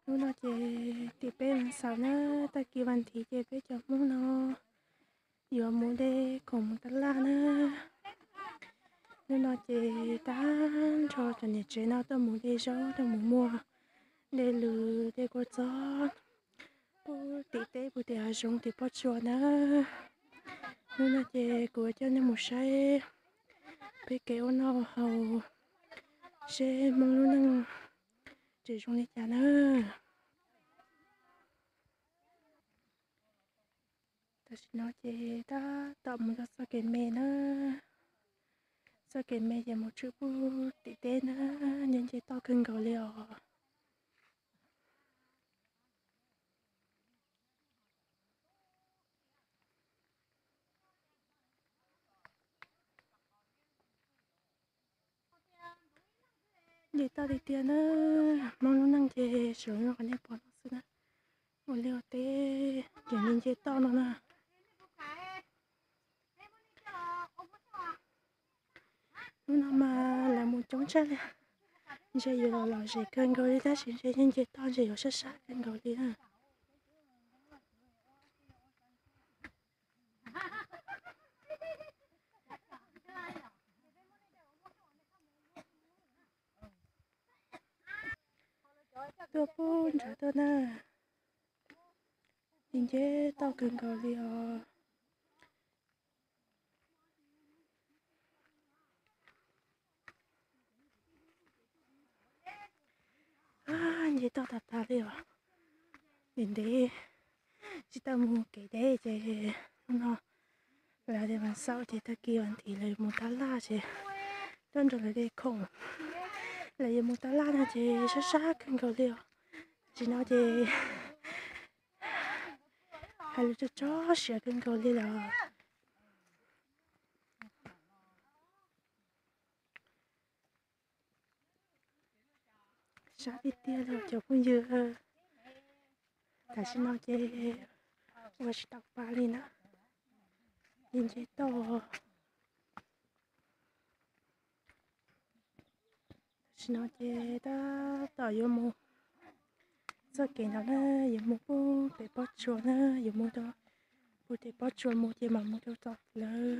Hnub no ces tim peb vas xaum na, tag kis vas thiv ces peb cov Hmoob no yuav mus de khoom mus tab laj na. Hnub no ces tag nrho cov niam tsev no tuaj mus de zaub, tuaj mus muag, de lws, de kua txob, pub tim teb, pub tim hav zoov, tim pob tsuas na. Hnub no ces kuv coj nej mus saib peb kev ua noj haus, seb Hmoob lub neej tseem zoo li cas na. Tam sim no ces tab tom mus rau txoj kev me na. Txoj kev me ces mus tshwm pub tim teb na, nce nce toj kawg nkaus li os. Nce toj tiag tiag na, Hmoob lub neej ces zoo li qhov nej pom no xwb na. Ua liaj ua teb ces nce nce toj no na. Hnub no mas lawv mus coob tshaj li, ntshe yuav lom zem kawg nkaus li tab sis ntshe nce nce toj ntshe yuav sab sab kawg nkaus li na. Tuaj pub nrad tuaj na, nce nce toj kawg nkaus li os. Nce toj tas tas li os. Ntev ntev tsis tau mus kev deb ces hnub no lawv tias vas xaum ces tag kis vas thiv lawv mus tab laj ces tuaj nrog lawv de khoom. Lawv yuav mus tab laj no ces sab sab kawg nkaus li os. Tam sim no ces hais lus tso tso siav kawg nkaus li lawm. Sab tiag tiag li cov phooj ywg. Tam sim no ces ua tsis tau pa li na, nce nce toj. Tam sim no ces tab tom yuav mus txoj kev no na, yuav mus pub pem pob tsuas na, yuav mus rau pub pem pob tsuas mus ces mam mus rau tom lawv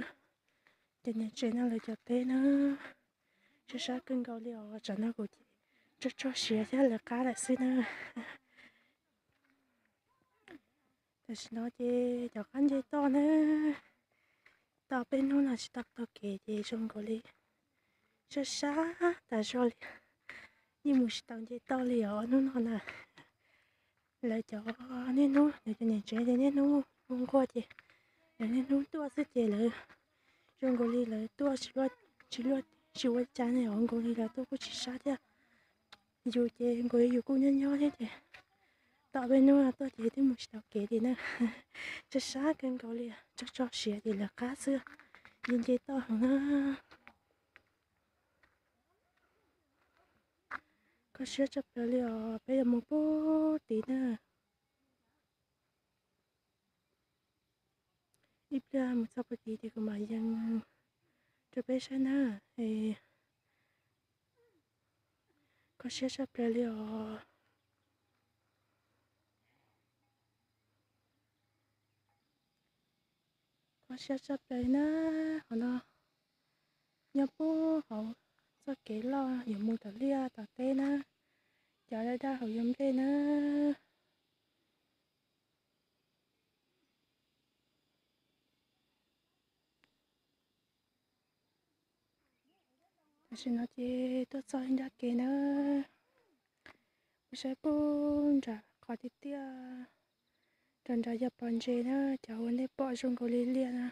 cov niam tsev no lawv cov teb na. Sab sab kawg nkaus li os, tsam no kuv ces tso tso siav thiab lawv qab lawm xwb na. Tam sim no ces cov qab nce toj na, tau peb hnub no tsis tau taug kev ces zoo nkaus li sab sab tas zog li, yeej mus tsis tau nce toj li os hnub no na. Lawv cov niaj hnub, lawv cov niam tsev ces niaj hnub nquag ces lawv niaj hnub tuaj xwb ces lawv zoo nkaus li lawv tuaj tsis luaj, tsis luaj, tsis ua cas ne, zoo nkaus li lawv tuaj kuj tsis sab thiab. Yus ces nkaus yus kuj nyob nyob thiab ces tom peb hnub no tuaj ces twb mus tsis tau kev li na. Sab sab kawg nkaus li, tso tso siav ces lawv qab xwb, nce nce toj heev na. Kho siab tshaj plaws li os, peb yuav mus pub tid na. Ib pliag mus txog pub tid ces kuv mam yees rau peb saib na. Kho siab tshaj plaws li os. Kho siab tshaj plaws li na. Qhov no nyob pub hauv txoj kev loj yuav mus tom liaj tom teb na. Cov daj daj hauv yog nplej na. Tam sim no ces tuaj txog ib nrab kev na, mus saib pub nram qhov tiaj tiaj, nram nrad yog pos ntses na, cov uas nej pom zoo nkaus li liaj na.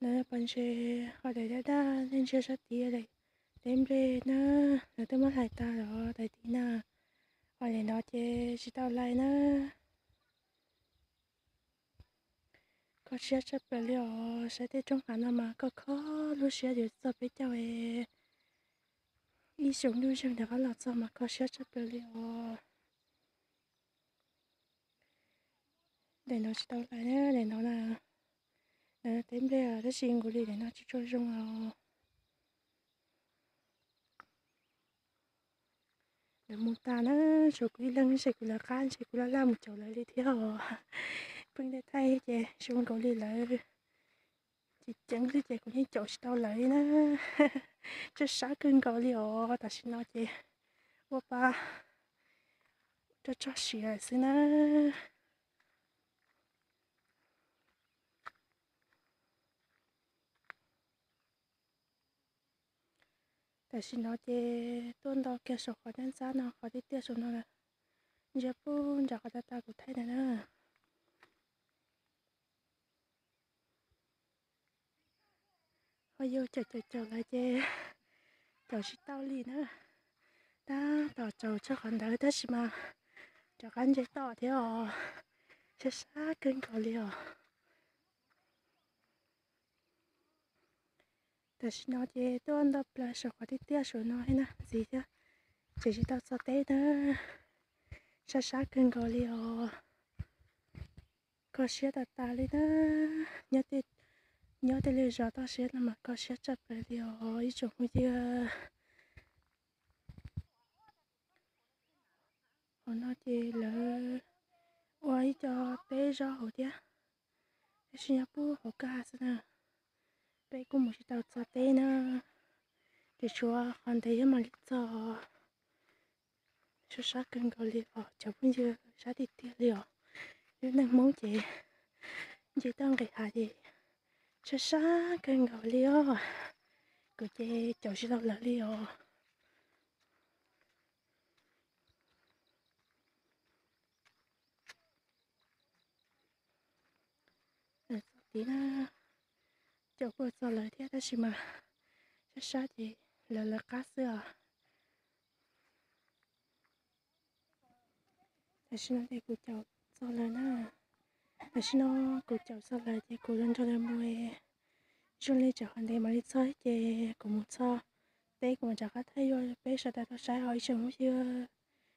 Lawv pos ntses, ho daim daj daj nej ntsia sab tid, daim teb nplej na, lawv twb muab hlais tas los daim tid na. Ho daim no ces tsis tau hlais na. Kho siab tshaj plaws li os, saib tej roob hav no mas kho kho lub siab yuav txog peb caug ib xyoos ntuj zeeg ntawm qab los txog mas kho siab tshaj plaws li os. Daim no tsis tau hlais na, daim no na, teb nplej tab sis nkaus li daim no tsis tshua zoo os. Lawv mus tas na, tshuav kuv ib leeg, ntshe kuv lawv qab, ntshe kuv laj laj mus caum lawv li thiab os. Pheej thaij thaij ces zoo nkaus li lawv tsis ceev xwb ces kuv yeej caum tsis tau lawv li na. Tshav sab kawg nkaus li os. Tam sim no ces ua pa rog rog siav xwb na. Tam sim no ces tuaj nto kiag saum qhov nyab ntxab no, qhov tiaj tiaj saum no lawm. Ntsia puag nram qhov tas tas kuv thaij ntawd na. Ho yog caum caum caum lawv ces caum tsis tau li na. Tab tom caum txog qhov ntawd tab sis mas rov qab nce toj thiab os. Tshav sab kawg nkaus li os. Tam sim no ces tuaj nto plaws saum qhov tiaj tiaj saum no na, ntxiv thiab, ces tsis tau txog teb na. Sab sab kawg nkaus li os. Kho siab tas tas li na. Nyob tej lub zos toj siab no mas kho siab tshaj plaws li os ib tsoom phooj ywg. Hauv no ces lawv ua ib co teb zaub hauv thiab, tab sis nyob puag hauv kaj xwb na. Peb kuj mus tsis tau txog teb na, ces tshuav qhov ntev thiab mam li txog. Sab sab kawg nkaus li os cov phooj ywg, sab tiag tiag li os. Lub neej Hmoob ces nce toj nqis hav ces sab sab kawg nkaus li os. Kuv ces caum tsis tau lawv li os. Lawv txog tid na, caum puag txog lawv thiab tab sis mas sab sab ces lawv lawv qab xwb os. Tam sim no ces kuv caum txog lawv na. Tam sim no kuv caum txog lawv ces kuv yuav nrog lawv mus. Zoo li tsam qhov ntev mam li txog ces kuv mus txog teb kuv mam rov qab thaij yuav peb sawv daws tau saib os ib tsoom phooj ywg.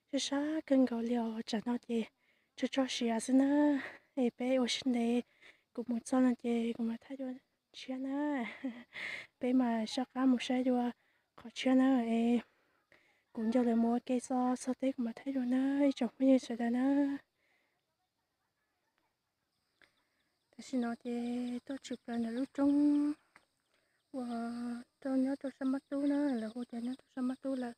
Sab sab kawg nkaus li os, tsam no ces tso tso siav xwb na. Es peb ua siab ntev, kuv mus txog no ces kuv mam thaij yuav tshiab na. Peb mam soj qab mus saib yuav qhov tshiab na es kuv nco lawv mus ua ke txog txog teb kuv mam thaij yuav na ib tsoom phooj ywg sawv daws na. Tam sim no ces tuaj tshwm plaws ntawm lub roob uas rau nyob rau sab Mab Tub na, lawv hu tias nyob rau sab Mab Tub lawm.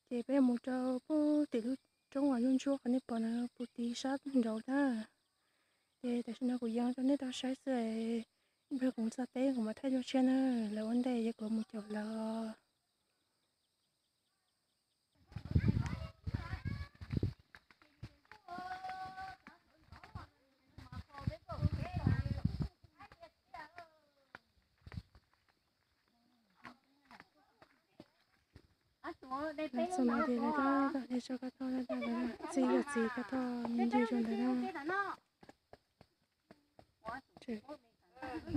Ces peb mus rau puag tim lub roob uas ntsuab ntsuab qhov nej pom na puag tim sab nraud na. Ces tam sim no kuv yees rau nej tau saib xwb, ib pliag kuv txog teb kuv mam thaij yuav tshiab na, lawv ua ntej yog kuv mus caum lawv. Txog no ces lawv tab tom de tso Kab Thoj, txiv yog txiv Kab Thoj ncig rau ntawd na.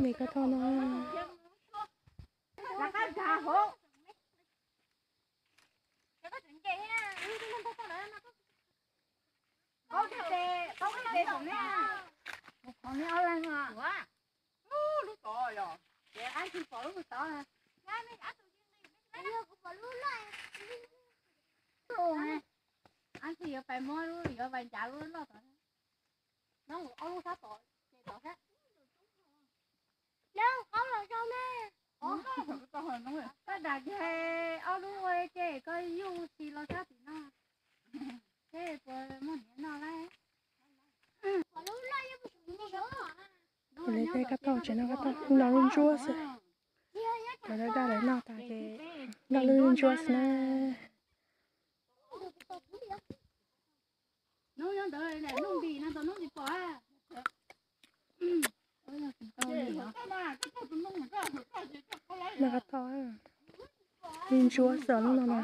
Me Kab Thoj no. Yuav pais muab lub, yuav pais ncav lub loj tom no, ob lub sab tom ces tom sab. Koj dam kiag ob lub ua ces koj yuj tsis los sab tim no, seb puas muaj hniav noj lauj. Lawv tej Kab Thoj tsev no Kab Thoj noj lub ntsuab xwb. Cov daj daj lawv noj tas ces noj lub ntsuab xwb na. Noj Kab Thoj, lub ntsuab xwb lub no na.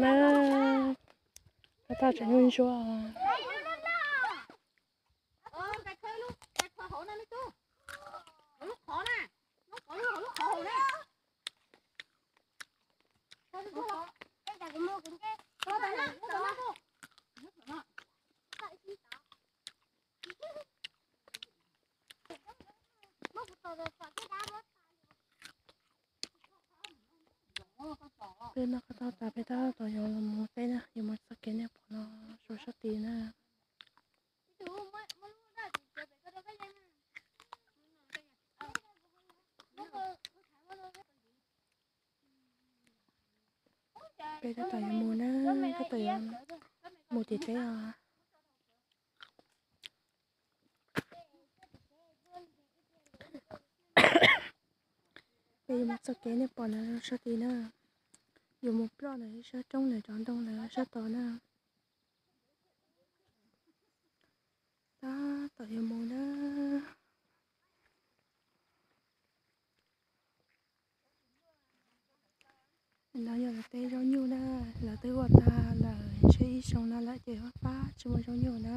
Na, tau tseem nyuaj ntsuab. Peb noj qab tau tas, peb tab tom yuav mus teb na, yuav mus txoj kev nej pom no rau sab tid na. Peb tab tom yuav mus na, tab tom yuav mus tim teb os. Peb yuav mus txoj kev nej pom na rau sab tid na. Yuav mus ploj ntawm ib sab roob ntawm cov ntoo ntawd sab tod na. Tab tom yuav mus na. No yog lawv teb zaub nyuj na, lawv twb ua tag lawm ntshe ib xyoo no lawm ces pab tsis muaj zaub nyuj na.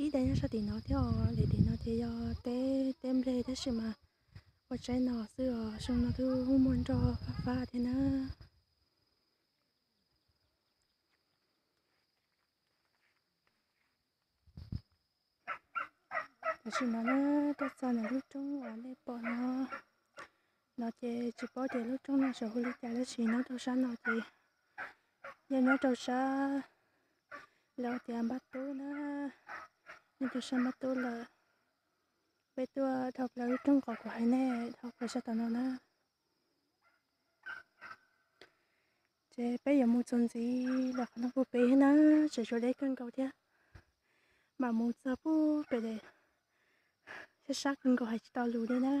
Ib daim nyob sab tim no thiab, daim tim no ces yog teb, teb nplej tab sis mas ua tsaib no xwb os, xyoo no twb muaj nroj fab fab thiab na. Tam sim no na, tuaj txog ntawm lub roob uas nej pom no, no ces tsis paub tias lub roob no xyov hu li cas tab sis nyob rau sab no ces yog nyob rau sab lawv tias Npab Tub na, nyob rau sab Npab Tub lawm. Peb tuaj dhau plaws lub roob qhov kuv hais nej dhau plaws sab tom no na. Ces peb yuav mus txuas ntxiv lawm qhov no puag pem na, tseem tshuav deb kawg nkaus thiab. Mam mus txog puag pem sab sab kawg nkaus hais tsis tau lus li na.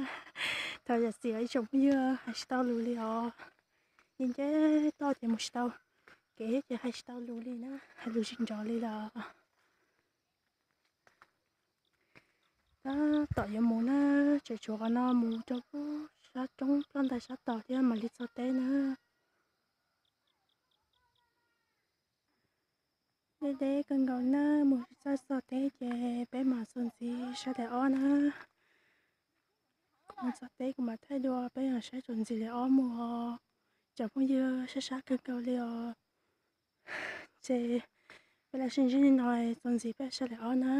Thov zam txim ib tsoom phooj ywg hais tsis tau lus li os. Nce nce toj ces mus tsis tau kev ces hais tsis tau lus li na, hais lus tsis nrov li los. Tab tom yuav mus na, tseem tshuav qhov no mus rau puag sab roob ploj ntais sab tod thiab mam li txog teb na. Deb deb kawg nkaus na, mus tsis txog txog teb ces peb mam txuas ntxiv sab daim ob na. Kuv mus txog teb kuv mam thaij dua peb mam saib txuas ntxiv daim ob mus os. Cov phooj ywg sab sab kawg nkaus li os. Ces peb los sib ntsib li no txuas ntxiv peb sab daim ob na.